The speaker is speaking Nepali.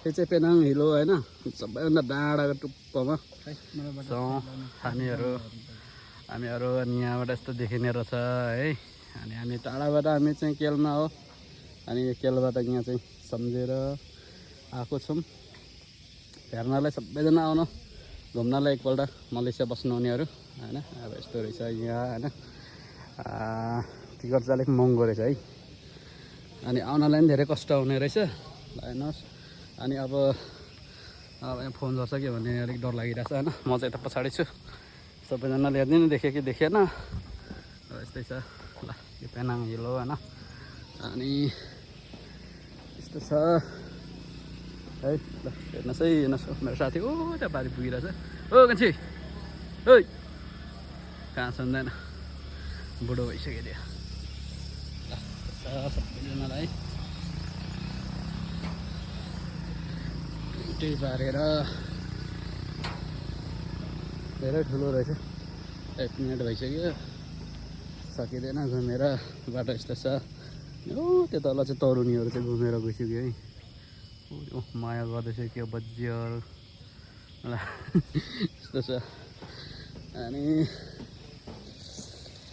यो चाहिँ पेनाङ हिलो होइन सबैभन्दा डाँडाको टुप्पोमा छौँ हामीहरू अनि यहाँबाट यस्तो देखिने रहेछ है। अनि हामी टाढाबाट हामी चाहिँ केलमा हो अनि यो केलबाट यहाँ चाहिँ सम्झेर आएको छौँ हेर्नलाई। सबैजना आउनु घुम्नलाई एकपल्ट मलेसिया बस्नुहुनेहरू होइन। अब यस्तो रहेछ यहाँ होइन। टिकट चाहिँ अलिक महँगो रहेछ है। अनि आउनलाई पनि धेरै कष्ट हुने रहेछ हेर्नुहोस्। अनि अब यहाँ फोन गर्छ कि भन्ने अलिक डर लागिरहेछ होइन। म चाहिँ यता पछाडि छु। सबैजनाले हेर्दै नै देख्यो कि देखेन अब यस्तै छ ल। यो पेनाङ हिल हो होइन। अनि यस्तो छ है ल। हेर्नुहोस् है हेर्नुहोस् मेरो साथी ओ त्यहाँ बारी पुगिरहेछ। ओ कान्छी ओ कहाँ सुन्दैन बुढो भइसक्यो त्यो ल। सबैजनालाई त्यही पारेर धेरै ठुलो रहेछ। 1 मिनट भइसक्यो सकिँदैन घुमेर बाटो यस्तो छ। ओ त्यो तल चाहिँ तरुनीहरू चाहिँ घुमेर गइसक्यो है। माया गर्दैछ क्या बज्यर ल यस्तो छ। अनि